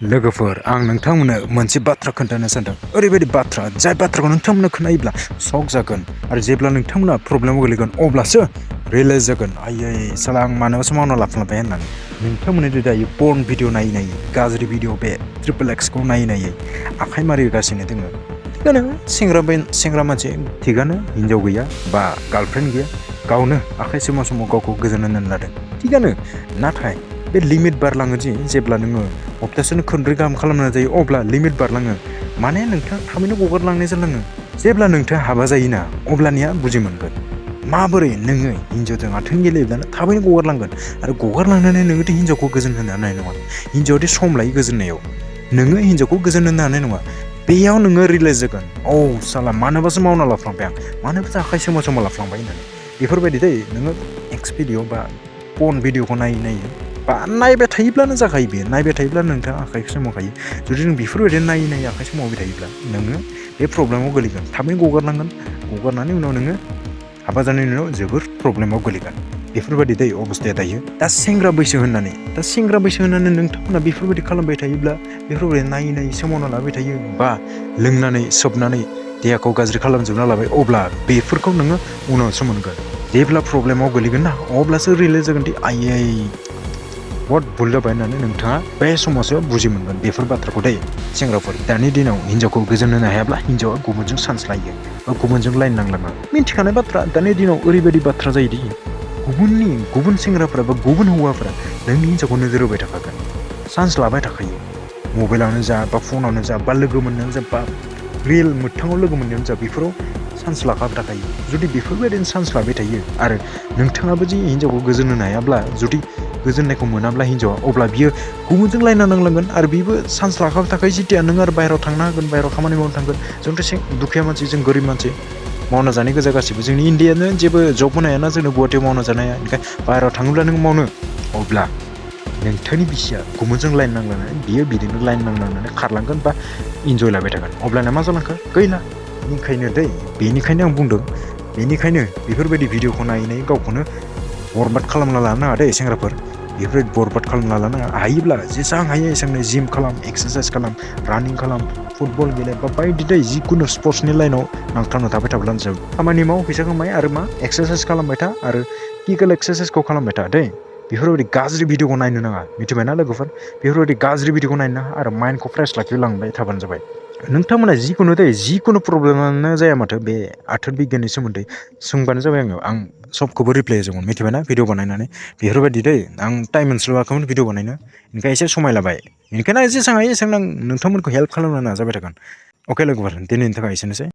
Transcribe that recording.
लोगोफोर आं नोंथांमोननो मोनसे बाथ्रा खोन्थानो सानदों ओरैबायदि बाथ्रा जाय बाथ्राखौ नोंथांमोननो खोनायोब्ला शक जागोन आरो जेब्ला नोंथांमोना प्रब्लेमाव गोलैगोन अब्लासो रियलाइज जागोन आयै साला आं मानोबासो मावना लाफ्लांबाय होननानै नोंथांमोननि दायो पर्न भिडिअ नायै गाज्रि भिडिअ बे ट्रिपल एक्सखौ नायै आखाइ मारिगासिनो दोङो थिगानो सेंग्रा मानसि थिगानो हिन्जाव गैया बा गार्लफ्रेन्ड गैया गावनो आखाइ समाव गावखौ गोजोन होनो लादों थिगानो नाथाय बे लिमिट बारलाङो जि जेब्ला नोङो हप्तासेनो खनब्रै गाहाम खालामना जायो अब्ला लिमिट बारलाङो माने नोंथाङा थाबैनो गगारलांनाय जालाङो जेब्ला नोंथाङा हाबा जायोना अब्लानिया बुजि मोनगोन माबोरै नोङो हिन्जावजों आथोन गेलेयोब्लानो थाबैनो गगारलांगोन आरो गगारलांनानै नोङोथ' हिन्जावखौ गोजोन होनो हानाय नङा हिन्जावआदि सम लायो गोजोननायाव नोङो हिन्जावखौ गोजोन होनो हानाय नङा बेयाव नोङो रियलाइज जागोन औ साला मानोबासो मावना लाफ्लांबाय आं मानोबासो आखाइ सोमाव लाफ्लांबाय होननानै बेफोरबायदि दै नोङो एक्स भिडिअ बा पर्न भिडिअखौ नायै बा नायबाय थायोब्लानो जाखायो बेयो नायबाय थायोब्ला नोंथाङा आखाइ सोमावखायो जुदि नों बेफोरबायदि नायै आखाइ सोमावबाय थायोब्ला नोङो बे प्रब्लेमाव गोलैगोन थाबैनो गगारनांगोन गगारनानै उनाव नोङो हाबा जानायनि उनाव जोबोर प्रब्लेमाव गोलैगोन बेफोरबायदि दै अबस्थाया दायो दा सेंग्रा बैसो होननानै नोंथांमोना बेफोरबायदि खालामबाय थायोब्ला बेफोरबायदि नायै सोमावना लाबाय थायो बा लोंनानै सोबनानै देहाखौ गाज्रि खालामजोबना लाबाय अब्ला बेफोरखौ नोङो उनावसो मोनगोन जेब्ला प्रब्लेमाव गोलैगोन ना अब्लासो रियलाइज जागोन दि आयै बहुत भुल जाबाय होननानै नोंथाङा बे समावसो बुजि मोनगोन बेफोर बाथ्राखौ दै सेंग्राफोर दानि दिनाव हिन्जावखौ गोजोन होनो हायाब्ला हिन्जावा गुबुनजों चान्स लायो बा गुबुनजों लाइन नांलाङो मिन्थिखानाय बाथ्रा दानि दिनाव ओरैबायदि बाथ्रा जायोदि गुबुन सेंग्राफोरा बा गुबुन हौवाफोरा नोंनि हिन्जावखौ नोजोर होबाय थाखागोन चान्स लाबाय थाखायो मबाइलावनो जा बा फनावनो जा बा लोगो मोननायावनो जा बा रियेल मोगथाङाव लोगो मोननायावनो जा बेफोराव चान्स लाखाबाय थाखायो जुदि बेफोरबायदिनो चान्स लाबाय थायो आरो नोंथाङाबो जि हिन्जावखौ गोजोन होनो हायाब्ला जुदि गोजोननायखौ मोनाब्ला हिन्जावा अब्ला बियो गुबुनजों लायना नांलांगोन आरो बेबो चान्स लाखाबाय थाखायो जेथिया नों आरो बाहेरायाव थांनो हागोन बाहेरायाव खामानि मावनो थांगोन जोंथ' दुखिया मानसि जों गोरिब मानसि मावना जानाय गोजा गासिबो जोंनि इन्डियानो जेबो जब होनो हायाना जोंनो गुवाहाटियाव मावना जानो हाया ओंखायनो बाहेरायाव थाङोब्ला नों मावनो अब्ला नोंथांनि बिसिया गुबुनजों लाइन नांलांनानै बियो बिदिनो लाइन नांलांनानै खारलांगोन बा इन्जय लाबाय थागोन अब्लाना मा जालांखो गैला बेनिखायनो आं बुंदों बेनिखायनो बेफोरबायदि भिडिअखौ नायै गावखौनो बरबाद खालामना लानो नाङा दे सेंग्राफोर बेफोरबायदि बरबाद खालामना लानो नाङा हायोब्ला जेसेबां हायो एसेबांनो जिम खालाम एक्सारसाइस खालाम रानिं खालाम फुटबल गेले बा बायदि दै जिखुनु स्पर्ट्सनि लाइनाव नांथाबना थाबाय थाब्लानो जाबाय खामानि माव फैसा खामाय आरो मा एक्सारसाइस खालामबाय था आरो फिजिकेल एक्सारसाइसखौ खालामबाय था दै बेफोरबायदि गाज्रि भिडिअखौ नायनो नाङा मिथिबायना लोगोफोर बेफोरबायदि गाज्रि भिडिअखौ नायनो नाङा आरो माइन्डखौ फ्रेस लाखिलांबाय थाबानो जाबाय नोंथांमोना जिखुनु प्रब्लेमानो जाया माथो बे आथोन बिगियाननि सोमोन्दै सोंबानो जाबाय आं सबखौबो रिप्लाय होजोबगोन मिथिबायना भिडिअ बानायनानै बेफोरबायदि दै आं टाइम मोनस्लाबाखैमोन भिडिअ बानायनो ओंखायनो एसे समाय लाबाय बेनिखायनो जेसेबां हायो एसेबां आं नोंथांमोनखौ हेल्प खालामनो नाजाबाय थागोन अके लोगोफोर दिनैनि थाखाय एसेनोसै